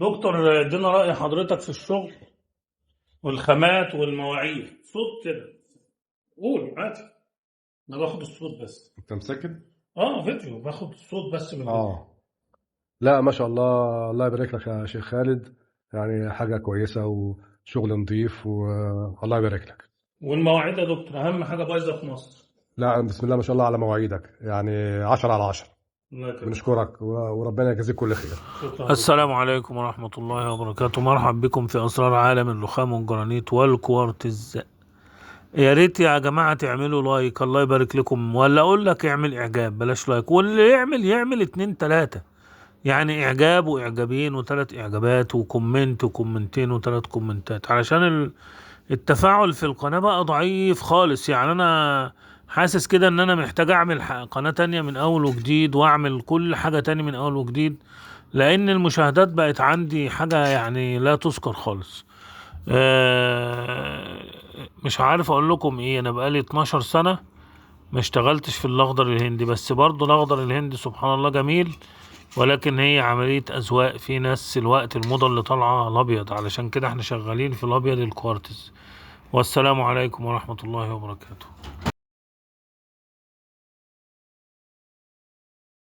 دكتور، ادينا رأي حضرتك في الشغل والخامات والمواعيد. صوت كده قول عادي، انا باخد الصوت بس. انت مسجل؟ اه فيديو، باخد الصوت بس من الفيديو. لا ما شاء الله، الله يبارك لك يا شيخ خالد، يعني حاجة كويسة وشغل نظيف، والله يبارك لك. والمواعيد يا دكتور اهم حاجة بايظة في مصر. لا بسم الله ما شاء الله على مواعيدك، يعني 10 على 10. الله يكرمك. بنشكرك وربنا يجازيك كل خير. شكرا. السلام عليكم ورحمة الله وبركاته. مرحب بكم في أسرار عالم الرخام والجرانيت والكوارتز. يا ريت يا جماعة تعملوا like، الله يبارك لكم، ولا أقول لك اعمل إعجاب بلاش like، واللي يعمل يعمل 2 3، يعني إعجاب وإعجابين و3 إعجابات و comment وكومنتين و3 كومنتات، علشان التفاعل في القناة بقى ضعيف خالص. يعني أنا حاسس كده إن أنا محتاج أعمل قناة تانية من أول وجديد، وأعمل كل حاجة تاني من أول وجديد، لأن المشاهدات بقت عندي حاجة يعني لا تذكر خالص. مش عارف أقول لكم إيه، أنا بقالي 12 سنة ما اشتغلتش في الأخضر الهندي، بس برضو الأخضر الهندي سبحان الله جميل، ولكن هي عملية أذواق. في ناس الوقت الموضة اللي طالعة الأبيض، علشان كده احنا شغالين في الأبيض الكوارتز. والسلام عليكم ورحمة الله وبركاته.